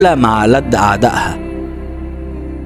مع ألد أعدائها.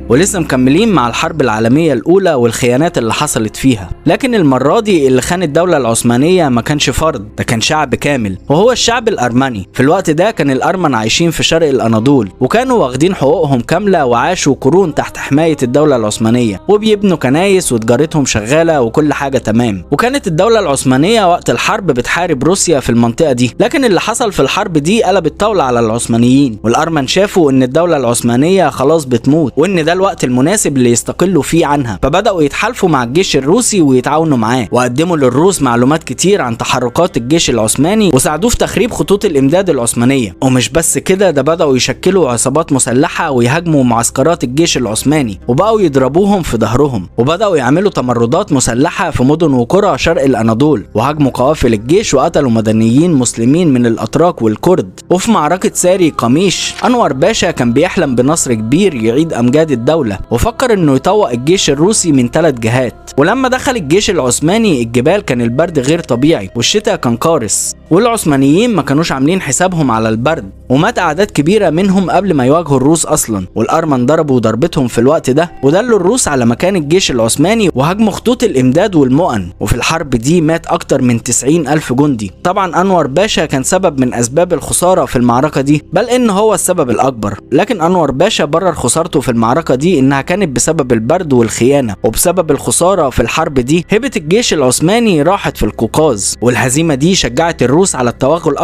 ولسه مكملين مع الحرب العالمية الأولى والخيانات اللي حصلت فيها، لكن المرة دي اللي خان الدولة العثمانية ما كانش فرد، ده كان شعب كامل، وهو الشعب الأرمني. في الوقت ده كان الأرمن عايشين في شرق الأناضول، وكانوا واخدين حقوقهم كاملة وعاشوا قرون تحت حماية الدولة العثمانية، وبيبنوا كنايس وتجارتهم شغالة وكل حاجة تمام. وكانت الدولة العثمانية وقت الحرب بتحارب روسيا في المنطقة دي، لكن اللي حصل في الحرب دي قلب الطاولة على العثمانيين، والأرمن شافوا إن الدولة العثمانية خلاص بتموت، وإن ده الوقت المناسب اللي يستقلوا فيه عنها، فبدأوا يتحالفوا مع الجيش الروسي ويتعاونوا معاه، وقدموا للروس معلومات كتير عن تحركات الجيش العثماني، وساعدوه في تخريب خطوط الإمداد العثمانية. ومش بس كده، ده بدأوا يشكلوا عصابات مسلحة ويهاجموا معسكرات الجيش العثماني، وبقوا يضربوهم في ظهرهم، وبدأوا يعملوا تمردات مسلحة في مدن وقرى شرق الأناضول، وهاجموا قوافل الجيش وقتلوا مدنيين مسلمين من الأتراك والكرد. وفي معركة ساري قميش، أنور باشا كان بيحلم بنصر كبير يعيد أمجاد الدولة، وفكر انه يطوق الجيش الروسي من 3 جهات. ولما دخل الجيش العثماني الجبال كان البرد غير طبيعي، والشتاء كان قارس، والعثمانيين ما كانوش عاملين حسابهم على البرد، ومات اعداد كبيرة منهم قبل ما يواجهوا الروس اصلا. والارمن ضربوا ضربتهم في الوقت ده، ودلوا الروس على مكان الجيش العثماني، وهاجموا خطوط الامداد والمؤن. وفي الحرب دي مات اكتر من 90 الف جندي. طبعا انور باشا كان سبب من اسباب الخسارة في المعركة دي، بل ان هو السبب الاكبر. لكن انور باشا برر خسارته في المعركة دي انها كانت بسبب البرد والخيانة، وبسبب الخسارة في الحرب دي هبة الجيش العثماني راحت في القوقاز. والهزيمة دي شجعت الروس على التوغل اكتر